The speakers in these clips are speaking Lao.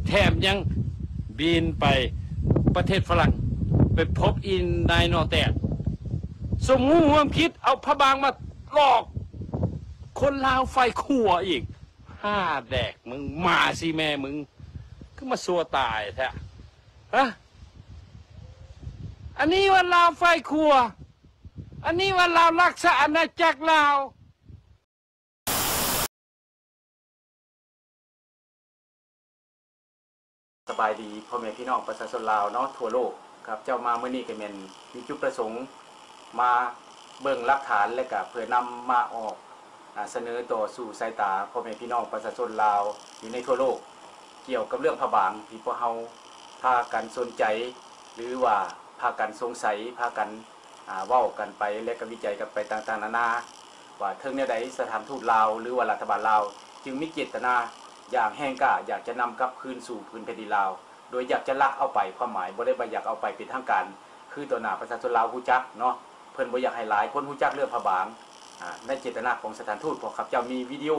ແຖມຍັງບິນໄປປະເທດຝຣັ່ງ ໄປພົບອີນາຍໜໍ່ແຕດ ສົມຮູ້ຮ່ວມຄິດເອົາພະບາງມາຫຼອກຄົນລາວຝ່າຍຂົວອີກ. ຫ້າແດກ ມຶງມາຊິແມ່ມຶງ ຄືມາຊົ່ວຕາຍແທ້ ຮະ? ອັນນີ້ວ່າລາວຝ່າຍຂົວ ອັນນີ້ວ່າລາວລັກສະອານາຈັກລາວ. ສະບາຍດີພໍ່ແມ່ພີ່ນ້ອງປະຊາຊົນລາວເນາະ ທົ່ວໂລກ. ຂ້າພະເຈົ້າມາມື້ນີ້ກໍແມ່ນມີຈຸດປະສົງມາເບິ່ງຫຼັກຖານ ແລະກະເພື່ອນຳມາອອກ ອາ ສະເໜີຕໍ່ສູ່ສາຍຕາພໍ່ແມ່ພີ່ນ້ອງປະຊາຊົນລາວຢູ່ໃນທົ່ວໂລກ ກ່ຽວກັບເລື່ອງພະບາງທີ່ພວກເຮົາພາກັນສົນໃຈ ຫຼືວ່າພາກັນສົງໄສ ພາກັນ ອາ ເວົ້າກັນໄປ ແລະກໍວິໄຈກັນໄປຕ່າງໆນານາ ວ່າເຖິງແນວໃດສະຖານທູດລາວ ຫຼືວ່າລັດຖະບານລາວ ຈຶ່ງມີເຈດຕະນາຢ່າງແຮງກ້າ ຢາກຈະນຳກັບຄືນສູ່ພື້ນແຜ່ນດິນລາວ ໂດຍຢາກຈະລັກເອົາໄປ. ຄວາມໝາຍບໍ່ໄດ້ວ່າຢາກເອົາໄປເປັນທາງການ ຄືຕໍ່ໜ້າປະຊາຊົນລາວຮູ້ຈັກເນາະ ເພິ່ນບໍ່ຢາກໃຫ້ຫຼາຍຄົນຮູ້ຈັກເລື່ອງພະບາງ. ອາ ໃນເຈດຕະນາຂອງສະຖານທູດ ເພາະຂ້າພະເຈົ້າມີວິດີໂອ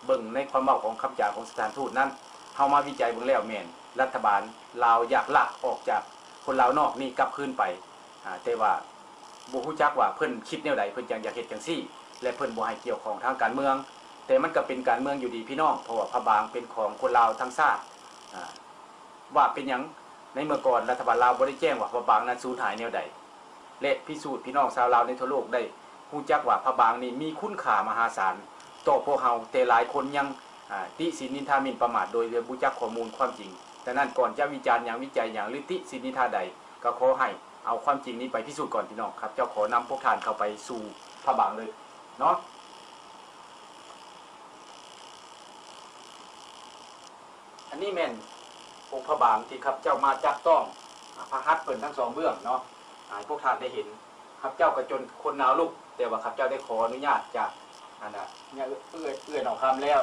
ເບິ່ງໃນຄວາມເວົ້າຂອງຄຳຈາຂອງສະຖານທູດນັ້ນ ເຮົາມາວິໄຈເບິ່ງແລ້ວແມ່ນລັດຖະບານລາວຢາກລັກອອກຈາກຄົນລາວນອກນີ້ກັບຄືນໄປ. ອາ ແຕ່ວ່າບໍ່ຮູ້ຈັກວ່າເພິ່ນຄິດແນວໃດ ເພິ່ນຈັ່ງຢາກເຮັດຈັ່ງຊີ້ ແລະເພິ່ນບໍ່ໃຫ້ກ່ຽວຂ້ອງທາງການເມືອງ. ແຕ່ມັນກໍເປັນການເມືອງຢູ່ດີພີ່ນ້ອງ ເພາະວ່າພະບາງເປັນຂອງຄົນລາວທັງຊາດ. ອາ ວ່າເປັນຫຍັງໃນເມື່ອກ່ອນລັດຖະບານລາວບໍ່ໄດ້ແຈ້ງວ່າພະບາງນັ້ນສູນຫາຍແນວໃດ ແລະພິສູດພີ່ນ້ອງຊາວລາວໃນທົ່ວໂລກໄດ້ຮູ້ຈັກວ່າພະບາງນີ້ມີຄຸນຄ່າມະຫາສານຕໍ່ພວກເຮົາ ແຕ່ຫຼາຍຄົນຍັງ ອາ ຕິສິນນິນທາໝິ່ນປະໝາດໂດຍບໍ່ຮູ້ຈັກຂໍ້ມູນຄວາມຈິງ. ດັ່ງນັ້ນ ກ່ອນຈະວິຈານຫຍັງ ວິໄຈຫຍັງ ຫຼື ຕິສິນນິນທາໃດ ກໍຂໍໃຫ້ເອົາຄວາມຈິງນີ້ໄປພິສູດກ່ອນພີ່ນ້ອງ. ຂ້າພະເຈົ້າຂໍນຳພວກທ່ານເຂົ້າໄປສູ່ພະບາງເລີຍເນາະ. ອັນນີ້ແມ່ນອົງພະບາງທີ່ຂ້າພະເຈົ້າມາຈັບຕ້ອງ ອາ ພະຫັດເພິ່ນທັງສອງເບື້ອງເນາະ ໃຫ້ພວກທ່ານໄດ້ເຫັນ. ຂ້າພະເຈົ້າກໍຈົນຂົນໜາວລຸກ ແຕ່ວ່າຂ້າພະເຈົ້າໄດ້ຂໍອະນຸຍາດຈາກ ອັນນ່າ ເອື້ອຍ ເອື້ອຍໜອງຄຳແລ້ວ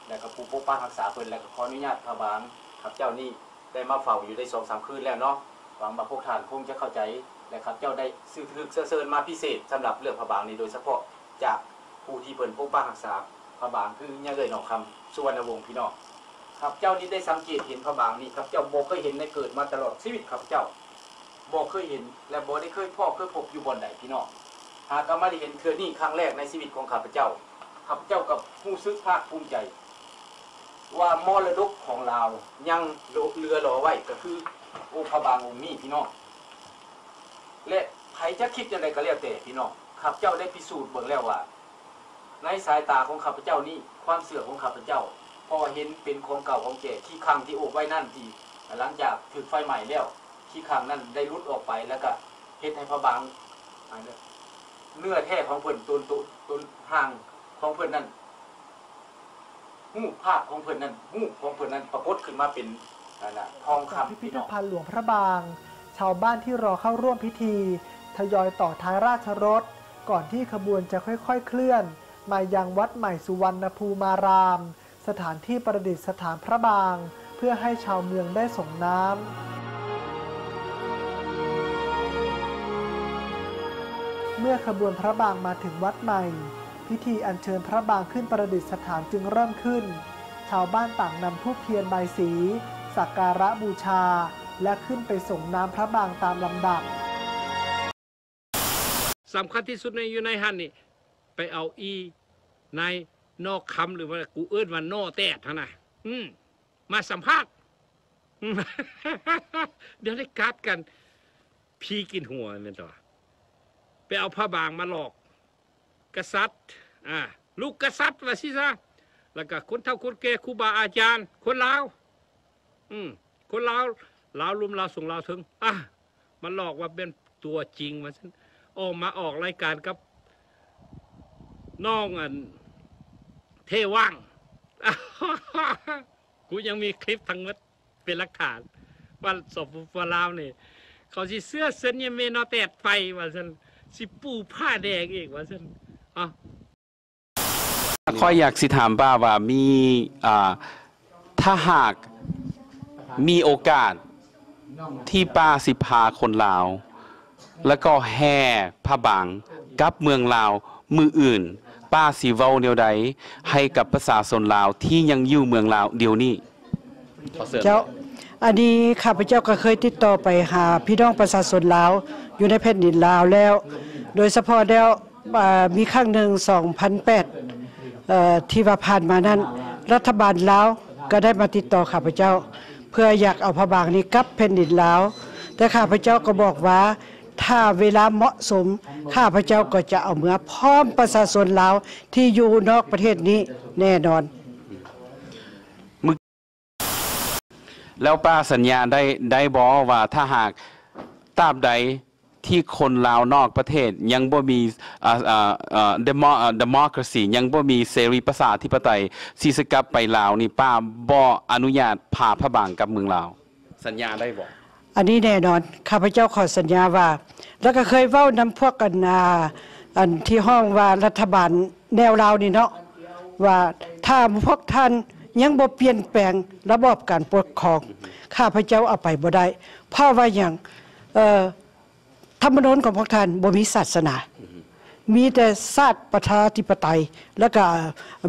ແລ້ວກໍຜູ້ປົກປັກຮັກສາເພິ່ນ ແລ້ວກໍຂໍອະນຸຍາດພະບາງ ຂ້າພະເຈົ້ານີ້ໄດ້ມາເຝົ້າຢູ່ໄດ້ສອງສາມຄືນແລ້ວເນາະ. ຫວັງວ່າພວກທ່ານຄົງຈະເຂົ້າໃຈ ແລະ ຂ້າພະເຈົ້າໄດ້ຊື້ຖືກເຊື້ອເຊີນມາພິເສດສຳລັບເລື່ອງພະບາງນີ້ໂດຍສະເພາະ ຈາກຜູ້ທີ່ເພິ່ນປົກປັກຮັກສາພະບາງ ຄືຍາເອື້ອຍໜອງຄຳ ສຸວັນນະວົງ ພີ່ນ້ອງ. ຂ້າພະເຈົ້ານີ້ໄດ້ສັງເກດເຫັນພະບາງນີ້ ຂ້າພະເຈົ້າບໍ່ເຄີຍເຫັນໃນເກີດມາຕະຫຼອດຊີວິດ ຂ້າພະເຈົ້າບໍ່ເຄີຍເຫັນ ແລະ ບໍ່ໄດ້ເຄີຍພໍ້ເຄີຍພົບຢູ່ບ່ອນໃດພີ່ນ້ອງ. ຫາກະມາໄດ້ເຫັນເທື່ອນີ້ຄັ້ງແລກໃນຊີວິດຂອງຂ້າພະເຈົ້າ. ຂ້າພະເຈົ້າກໍຮູ້ສຶກພາກພູມໃຈວ່າມໍລະດົກຂອງລາວຍັງເຫຼືອລໍໄວ້ ກໍຄືອົງພະບາງອົງນີ້ພີ່ນ້ອງ. ແລະ ໃຜຈະຄິດຈັ່ງໃດກໍແລ້ວແຕ່ພີ່ນ້ອງ, ຂ້າພະເຈົ້າໄດ້ພິສູດເບິ່ງແລ້ວວ່າ ໃນສາຍຕາຂອງຂ້າພະເຈົ້ານີ້ ຄວາມເຊື່ອຂອງຂ້າພະເຈົ້າ ເພາະວ່າເຫັນເປັນຂອງເກົ່າຂອງແກ່ ຂີ້ຄັງທີ່ໂອບໄວ້ນັ້ນ ທີ່ຫຼັງຈາກຖືກໄຟໄໝ້ແລ້ວ ຂີ້ຄັງນັ້ນໄດ້ຫຼຸດອອກໄປ ແລ້ວກະເຮັດໃຫ້ພະບາງ ອາ ເນື້ອແທ້ຂອງເພິ່ນ ຕົນ ຕົນ ຕົນຮ່າງຂອງເພິ່ນນັ້ນ ຮູບພາບຂອງເພິ່ນນັ້ນ ຮູບຂອງເພິ່ນນັ້ນປາກົດຂຶ້ນມາເປັນ ອັນນ່າ ທອງຄຳ ຈາກພິພິທພັນຫຼວງພະບາງ, ຊາວບ້ານທີ່ລໍເຂົ້າຮ່ວມພິທີທະຍອຍຕໍ່ທ້າຍລາຊະລົດ ກ່ອນທີ່ຂະບວນຈະຄ່ອຍໆເຄື່ອນມາຍັງວັດໃໝ່ສຸວັນນະພູມາລາມ, ສະຖານທີ່ປະດິດສະຖານພະບາງ ເພື່ອໃຫ້ຊາວເມືອງໄດ້ສົງນ້ຳ. ເມື່ອຂະບວນພະບາງມາເຖິງວັດໃໝ່, ພິທີອັນເຊີນພະບາງຂຶ້ນປະດິດສະຖານຈຶ່ງເລີ່ມຂຶ້ນ. ຊາວບ້ານຕ່າງນຳທູບທຽນບາຍສີ ສັກກາລະບູຊາ ແລະ ຂຶ້ນໄປສົງນ້ຳພະບາງຕາມລຳດັບ. ສຳຄັນທີ່ສຸດໃນ ຢູ່ໃນຫັ້ນນີ້ ໄປເອົາອີ່ນາຍໜໍ່ຄຳ ຫຼືວ່າກູເອີ້ນວ່າໜໍ່ແຕດຫັ້ນນະ ອືມ ມາສຳພາດ. ດຽວໄດ້ກັດກັນ ຜີກິນຫົວແມ່ນຕົວະ ໄປເອົາພະບາງມາຫຼອກກະສັດ ອາ ລູກກະສັດວ່າຊີ້ຊະ ແລ້ວກະຄົນເຖົ້າຄົນແກ່ ຄູບາອາຈານ ຄົນລາວ ອືມ ຄົນລາວ ລາວລຸ່ມ ລາວສູງ ລາວເທິງ ອາ ມາຫຼອກວ່າເປັນຕົວຈິງວ່າຊັ້ນ ອອກມາອອກລາຍການກັບນ້ອງ ອັນ ເທຫວ່າງ ກູຍັງມີຄລິບທັງໝົດເປັນຫຼັກຖານວ່າ ສປປ ລາວນີ້ ເຂົາຊິເຊື່ອເຊິ່ນຍາເມນໍແຕດໄປວ່າຊັ້ນ ຊິປູຜ້າແດງອີກວ່າຊັ້ນ ເອົາ. ຂ້ອຍຢາກຊິຖາມປ້າວ່າມີ ອ່າ ຖ້າຫາກມີໂອກາດທີ່ປ້າຊິພາຄົນລາວ ແລ້ວກໍແຫ່ພະບາງກັບເມືອງລາວມື້ອື່ນ, ປ້າຊິເວົ້າແນວໃດໃຫ້ກັບປະຊາຊົນລາວທີ່ຍັງຢູ່ເມືອງລາວດຽວນີ້? ຂໍເຊີນ. ເຈົ້າ, ອັນນີ້ຂ້າພະເຈົ້າກໍເຄີຍຕິດຕໍ່ໄປຫາພີ່ນ້ອງປະຊາຊົນລາວຢູ່ໃນແຜ່ນດິນລາວແລ້ວ ໂດຍສະເພາະແລ້ວ ເອີ່ ມີຄັ້ງໜຶ່ງ ສອງພັນແປດ ເອີ່ ທີ່ວ່າຜ່ານມານັ້ນ ລັດຖະບານລາວກໍໄດ້ມາຕິດຕໍ່ຂ້າພະເຈົ້າ ເພື່ອຢາກເອົາພະບາງນີ້ກັບແຜ່ນດິນລາວ ແຕ່ຂ້າພະເຈົ້າກໍບອກວ່າ ຖ້າເວລາເໝາະສົມ ຂ້າພະເຈົ້າກໍຈະເອົາເມືອພ້ອມປະຊາຊົນລາວທີ່ຢູ່ນອກປະເທດນີ້ແນ່ນອນ. ແລ້ວປ້າສັນຍາໄດ້ ໄດ້ບໍ່ວ່າ ຖ້າຫາກຕາບໃດທີ່ຄົນລາວນອກປະເທດຍັງບໍ່ມີ ເອີ່ ເອີ່ ເອີ່ ເດໂມ ເອີ່ ເດໂມຄຣາຊີ ຍັງບໍ່ມີເສລີປະຊາທິປະໄຕ ທີ່ຊິກັບໄປລາວນີ້ ປ້າບໍ່ອະນຸຍາດພາພະບາງກັບເມືອງລາວ ສັນຍາໄດ້ບໍ່? ອັນນີ້ແນ່ນອນ ຂ້າພະເຈົ້າຂໍສັນຍາວ່າ ແລ້ວກໍເຄີຍເວົ້ານຳພວກອັນ ອ່າ ອັນທີ່ຮ້ອງວ່າລັດຖະບານແນວລາວນີ້ເນາະ ວ່າຖ້າພວກທ່ານຍັງບໍ່ປ່ຽນແປງລະບອບການປົກຄອງ ຂ້າພະເຈົ້າເອົາໄປບໍ່ໄດ້ ເພາະວ່າຫຍັງ ເອີ່ ທຳມະນູນຂອງພວກທ່ານບໍ່ມີສາສະໜາ ມີແຕ່ຊາດປະຊາທິປະໄຕ ແລ້ວກະ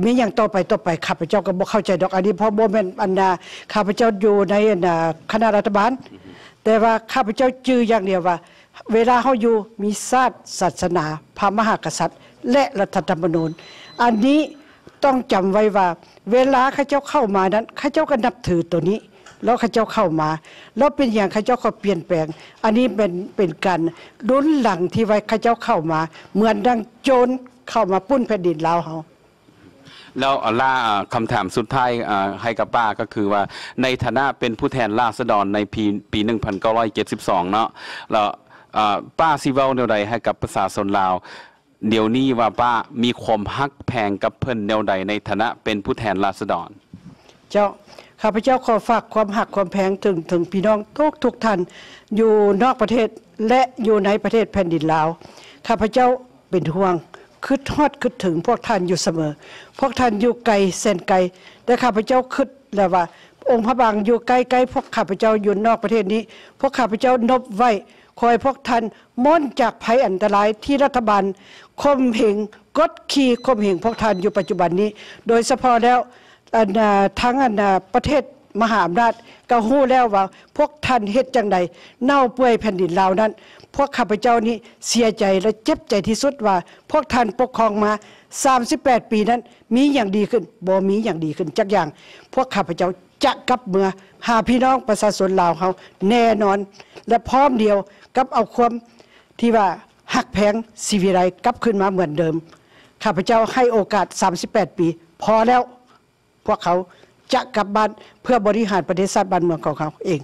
ມີຫຍັງຕໍ່ໄປ ຕໍ່ໄປ ຂ້າພະເຈົ້າກໍບໍ່ເຂົ້າໃຈດອກ ອັນນີ້ເພາະບໍ່ແມ່ນອັນນາ ຂ້າພະເຈົ້າຢູ່ໃນອັນນາຄະນະລັດຖະບານ ແຕ່ວ່າຂ້າພະເຈົ້າຈື່ຢ່າງດຽວວ່າ ເວລາເຮົາຢູ່ມີຊາດ ສາສະໜາ ພະມະຫາກະສັດ ແລະ ລັດຖະທຳມະນູນ ອັນນີ້ ຕ້ອງຈຳໄວ້ວ່າ ເວລາເຂົາເຈົ້າເຂົ້າມານັ້ນ ເຂົາເຈົ້າກໍນັບຖືໂຕນີ້ ແລ້ວເຂົາເຈົ້າເຂົ້າມາ ແລ້ວເປັນຫຍັງເຂົາເຈົ້າກໍປ່ຽນແປງ ອັນນີ້ແມ່ນເປັນການລຸນຫຼັງທີ່ວ່າເຂົາເຈົ້າເຂົ້າມາ ເໝືອນດັ່ງໂຈນເຂົ້າມາປຸ້ນແຜ່ນດິນລາວເຮົາ. ແລ້ວລາ ຄຳຖາມສຸດທ້າຍ ອາ ໃຫ້ກັບປ້າກໍຄືວ່າ ໃນຖານະເປັນຜູ້ແທນລາຊະດອນໃນປີ ປີໜຶ່ງພັນເກົ້າຮ້ອຍເຈັດສິບສອງເນາະ ແລ້ວ ອາ ປ້າຊິເວົ້າແນວໃດໃຫ້ກັບປະຊາຊົນລາວ ດຽວນີ້ວ່າປ້າມີຄວາມຮັກແພງກັບເພິ່ນແນວໃດໃນຖານະເປັນຜູ້ແທນລາຊະດອນ? ເຈົ້າ, ຂ້າພະເຈົ້າຂໍຝາກຄວາມຮັກຄວາມແພງເຖິງ ເຖິງພີ່ນ້ອງທຸກໆທ່ານ ຢູ່ນອກປະເທດ ແລະ ຢູ່ໃນປະເທດແຜ່ນດິນລາວ. ຂ້າພະເຈົ້າເປັນຫ່ວງ, ຄຶດຮອດຄຶດເຖິງພວກທ່ານຢູ່ສະເໝີ. ພວກທ່ານຢູ່ໄກແສນໄກ, ແຕ່ຂ້າພະເຈົ້າຄຶດແລ້ວວ່າ ອົງພະບາງຢູ່ໃກ້ໆພວກຂ້າພະເຈົ້າຢູ່ນອກປະເທດນີ້, ພວກຂ້າພະເຈົ້ານົບໄວ້ ຂໍໃຫ້ພວກທ່ານ ມ້ນຈາກໄພອັນຕະລາຍທີ່ລັດຖະບານຂົ່ມເຫງ ກົດຂີ່ຂົ່ມເຫງພວກທ່ານຢູ່ປັດຈຸບັນນີ້, ໂດຍສະເພາະແລ້ວ ອັນ ເອີ່ ທັງ ອັນ ເອີ່ ປະເທດມະຫາອຳນາດກໍຮູ້ແລ້ວວ່າພວກທ່ານເຮັດຈັ່ງໃດ ເນົ່າເປື່ອຍແຜ່ນດິນລາວນັ້ນ. ພວກຂ້າພະເຈົ້ານີ້ເສຍໃຈ ແລະ ເຈັບໃຈທີ່ສຸດວ່າ ພວກທ່ານປົກຄອງມາສາມສິບແປດປີນັ້ນ ມີຫຍັງດີຂຶ້ນ? ບໍ່ມີຫຍັງດີຂຶ້ນຈັກຢ່າງ. ພວກຂ້າພະເຈົ້າຈະກັບເມືອຫາພີ່ນ້ອງປະຊາຊົນລາວເຮົາແນ່ນອນ ແລະ ພ້ອມດຽວກັບເອົາຄວາມທີ່ວ່າຮັກແພງສີວິໄລກັບຄືນມາເໝືອນເດີມ. ຂ້າພະເຈົ້າໃຫ້ໂອກາດສາມສິບແປດປີ ພໍແລ້ວ. ພວກເຂົາຈະກັບບ້ານເພື່ອບໍລິຫານປະເທດຊາດບ້ານເມືອງຂອງເຂົາເອງ.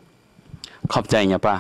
ຂອບໃຈຍາປ້າ.